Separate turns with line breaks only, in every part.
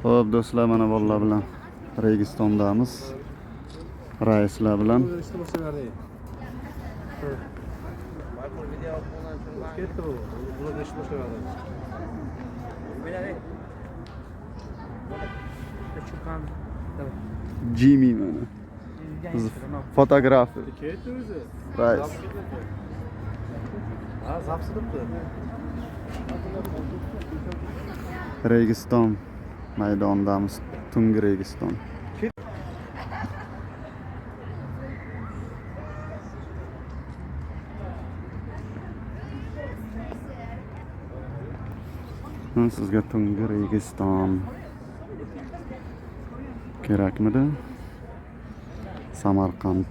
Xo'p, do'stlar, mana bolalar bilan Registondamiz. Raislar bilan. Jimmy mana. Biz fotografi.
Ketdi o'zi.
Rais.
Ha, zaps qilibdi.
Registon maydonidamiz. Tungi Registon. Mana sizga tungi Registon kerakmidi? Samarqand.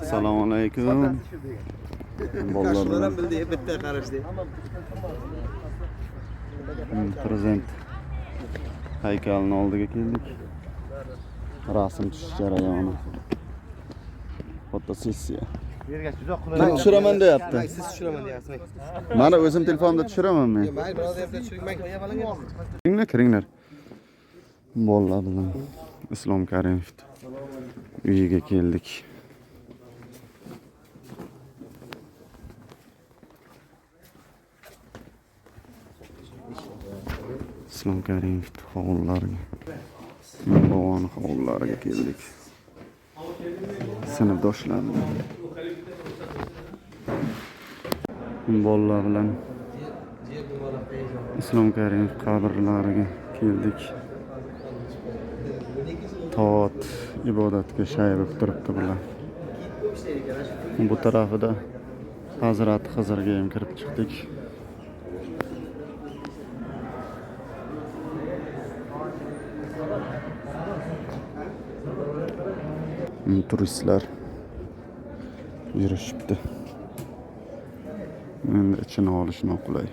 Assalomu alaykum. Bolalar bilan
bildi, bitta qarashdi.
Prezident haykalini oldiga keldik. Rasm tushish jarayoni. Fotosessiya. Kim tushiraman deyapti?
Siz tushiraman deyapsiz.
Mana o'zim telefonimda tushiraman men.
Mayli, birodar, tushiring.
Kiringlar, kiringlar. Bolalar bilan Islom Karimov uyiga keldik. Islom Karimov hovlilariga, boboni hovlilariga keldik. Sinfdoshlar bilan. Bolalar bilan Islom Karimov qabrlariga keldik. Toat ibodatga shay bo'lib turibdi bular. Bu tarafida Hazrati Xizrga ham kirib chiqdik. Turistlar yurishibdi. Endi ichini olish noqulay.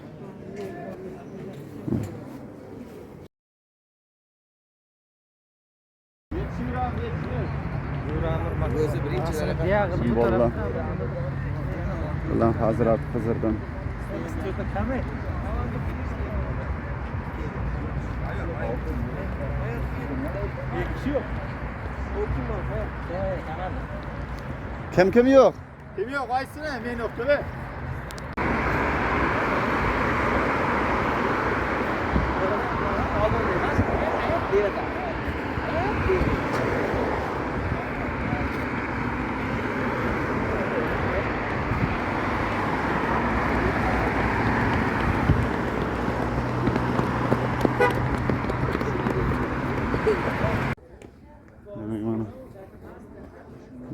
O'zi birinchi
Bolalar bilan Hazrat Xizrdan kim kim yo'q?
Kim yo'q, aytsana, men yo'q-ku.
Demak, mana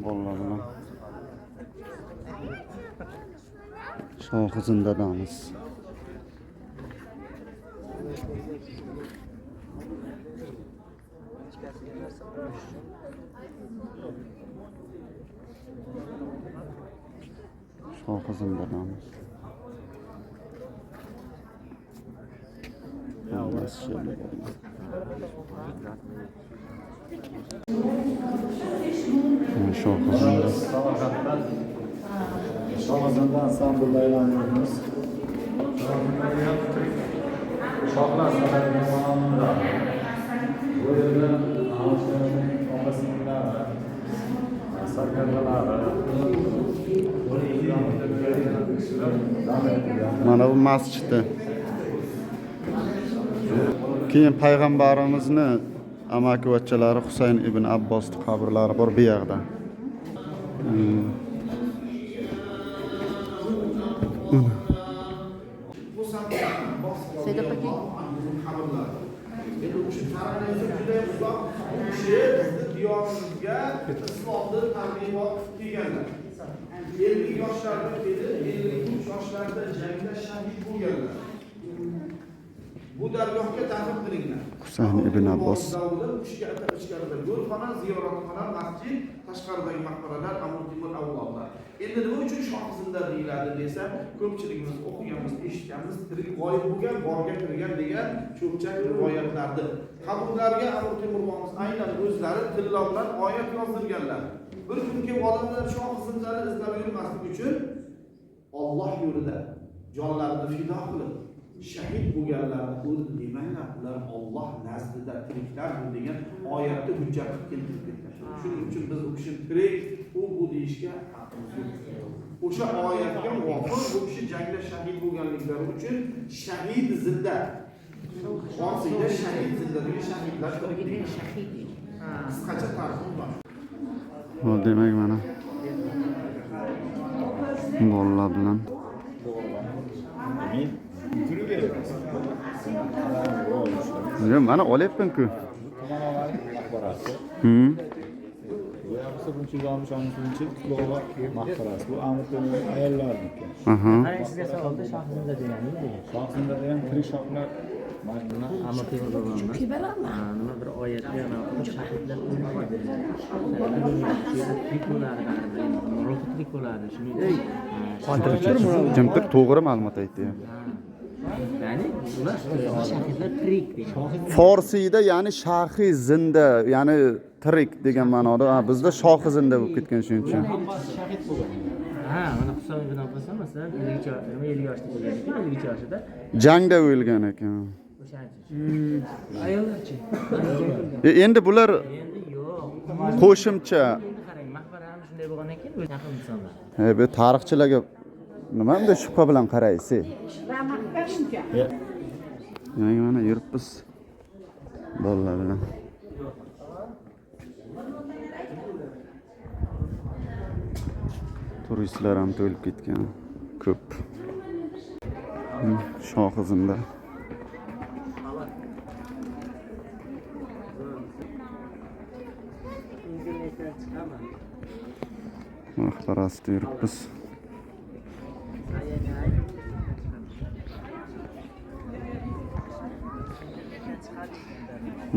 bolalar bilan Shohi Zindadamiz. Shohi Zindadamiz. Hammasi shu yerda bolalar. Mana Shohi Zinda.
Samarqanddan Shohzinda ansamblda aylanıyoruz. Shohlar saroyi. Bu yerda Avstraliyaning opa-singillari, sarkardalari,
Mana bu masjidi. Keyin payg'ambarimizni amakivachchalari Husayn ibn Abbos qabrlari bor bu yoqda.
Seda paki.
Endi u kishi tarixda juda uzoq, u kishi bizni diyorimizga islomni targ'ibot qilib kelganlar. 50 yoshlarda kelib, 53 yoshlarida jangda shahid bo'lganlar. Bu dargohga ta'zim qilinglar.
Husayn ibn Abbos.
Davrida u kishiga atab ichkarida go'rxona, ziyoratxona, masjid, tashqaridagi maqbaralar Amir Temur avlodlari. Endi nima uchun Shohizinda deyiladi desa, ko'pchiligimiz o'qiganmiz, eshitganmiz, tirik g'oyib bo'lgan, borga kirgan degan cho'pchak rivoyatlarni. Qabrlarga Amir Temur bobomiz aynan o'zlari tillo bilan oyat yozdirganlar. Bir kun kelib odamlar Shohizindani izlab yurmaslik uchun Alloh yo'lida jonlarini fido qilib shahid bo'lganlarni o'ldi demanglar, ular Alloh nazdida tiriklar degan oyatni hujjat qilib keltirib ketgan. Shuning uchun biz u kishi tirik, u bu deyishga haqqimiz yo'q. O'sha oyatga muvofiq bu kishi jangda shahid bo'lganliklari uchun shahid zinda, forsiyda shahid zinda degan shahidlar tirik degan. Qisqacha tarixi bor.
Hop, demak mana bolalar bilan Yo'q, mana olyapman-ku.
Maqbarasi. Bu yoqsa 363 Qutlug'ova maqbarasi. Bu Amir Temur ayollarniki.
Qarang, sizga savolda Shohzinda degani nima degan?
Shohzinda degan tirik shohlar
Amir Temur bobomiz nima bir oyatga shahidlar o'lmaydi. Tirik bo'ladi, ruhi tirik bo'ladi. Shuning uchun
Jim tur, to'g'ri ma'lumot aytdi.
Ya'ni ular shahidlar tirik degan.
Forsiyda ya'ni shahi zinda, ya'ni tirik degan ma'noda. Ha, bizda shohi zinda bo'lib ketgan shuning uchun.
shahid bo'lgan.
Ha, mana Husan ibn Abbos masalan 50 yoshda bo'lgan ekan, 50 yoshida
Jangda o'lgan ekan.
o'shancha. Ayollarchi?
Endi bular
Endi yo'q.
qo'shimcha.
Endi qarang, maqbara ham shunday bo'lgandan keyin o'zi yaqin insonlar.
Bu tarixchilarga nima bunday shubha bilan qaraysiz? Demak, mana yuribmiz bolalar bilan. Turistlar ham to'lib ketgan, ko'p. Shohizinda. Maqbarasida yuribmiz.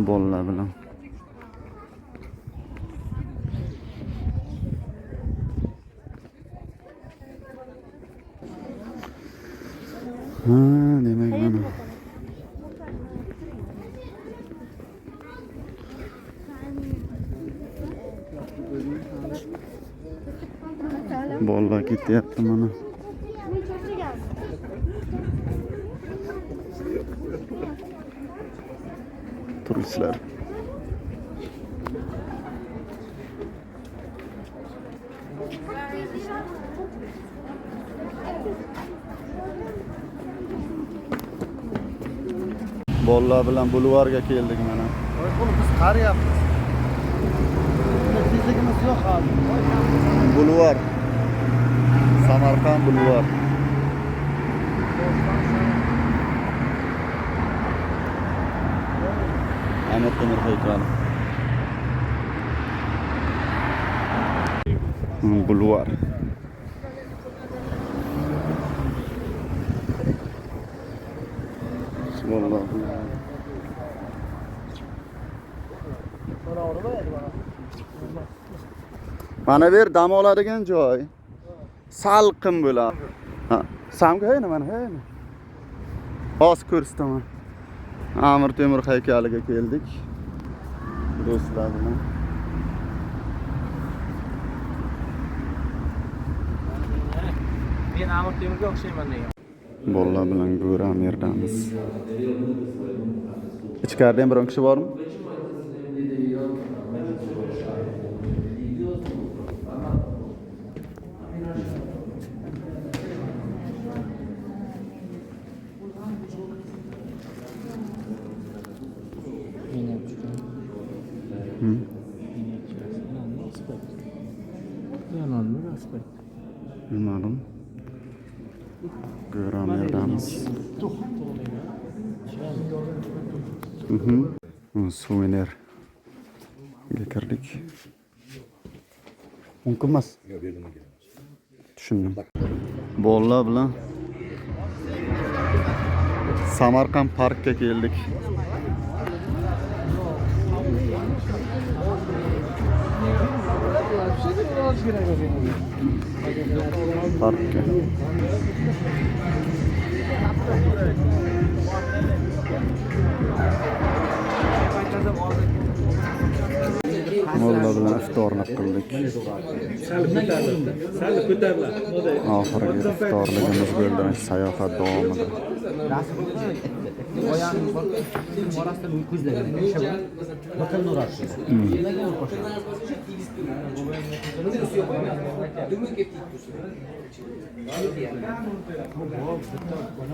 Bolalar bilan. Ha, demak mana bolalar ketyapti mana. Turistlar. Bolalar bilan bulvarga keldik mana.
Oğlum biz qariyapmiz. Tezligimiz yo'q hozir.
Bulvar. Samarqand bulvar. Amir Temur haykali. Bulvar. Vallahi. Mana bu yer dam oladigan joy. Salqin bo'ladi. Ha, samga hayni mana hayni. Hozir ko'rsataman. Amir Temur haykaliga keldik. Do'stlar bilan.
Men Amir Temurga o'xshayman degan.
Bolalar bilan Go'ra Amirdamiz. Ichkarida ham biron kishi bormi? Bilmadim. Go'ra Amirdamiz. Suvenirga kirdik. Mumkin emas. Tushundim. Bolalar bilan Samarqand parkka keldik. Parkka. Molla bilan iftorlik qildik. Oxirgi iftorligimiz bo'ldi sayohat davomida.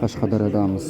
Qashqadaryodamiz.